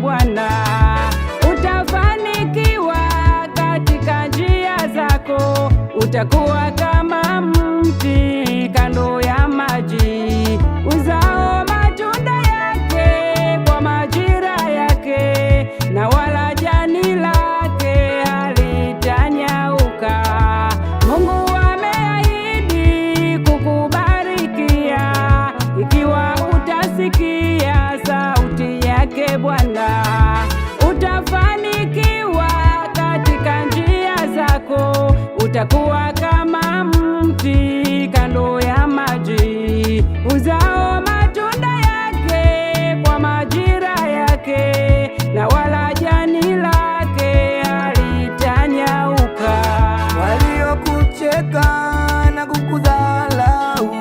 Bwana, utafanikiwa katika njia zako, utakuwa kama mti kando ya maji, uzao matunda yake kwa majira yake, na wala jani lake halitanyauka. Mungu ameahidi kukubarikia ikiwa utasikia sauti yake Bwana. Utafanikiwa katika njia zako, utakuwa kama mti kando ya maji, uzao matunda yake kwa majira yake, na wala jani lake halitanyauka. Waliokucheka na kukudharau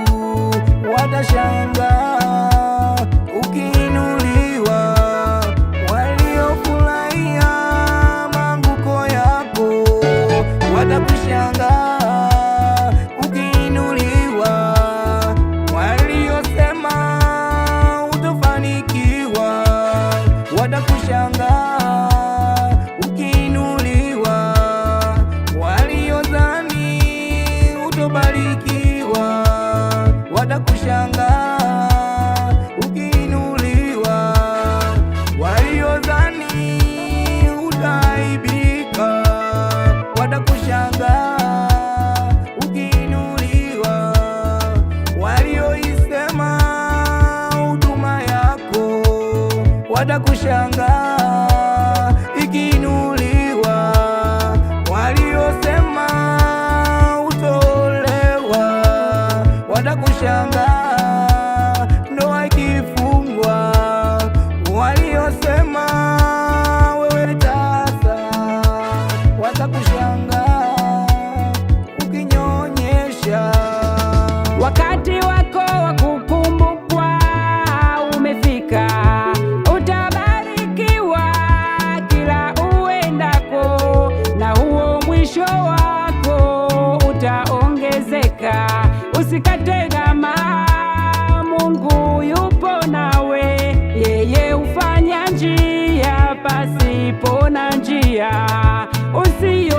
watashangaa ukiinuliwa. Waliofurahia maanguko yako watakushangaa ukiinuliwa. Waliosema hutofanikiwa watakushangaa ukiinuliwa. Waliodhani hutobarikiwa watakushangaa ukiinuliwa. Waliodhani utaaibika watakushangaa ukiinuliwa. Walioisema huduma yako watakushangaa ikiinuliwa. Waliosema hutaolewa watakushangaa ndoa ikifungwa. Waliosema wewe tasa watakushangaa ukinyonyesha. Wakati wako wa kukumbukwa umefika, utabarikiwa kila uendako, na huo mwisho wako utaongezeka. Usikate tamaa, Mungu yupo nawe, yeye hufanya njia pasipo na njia. Usi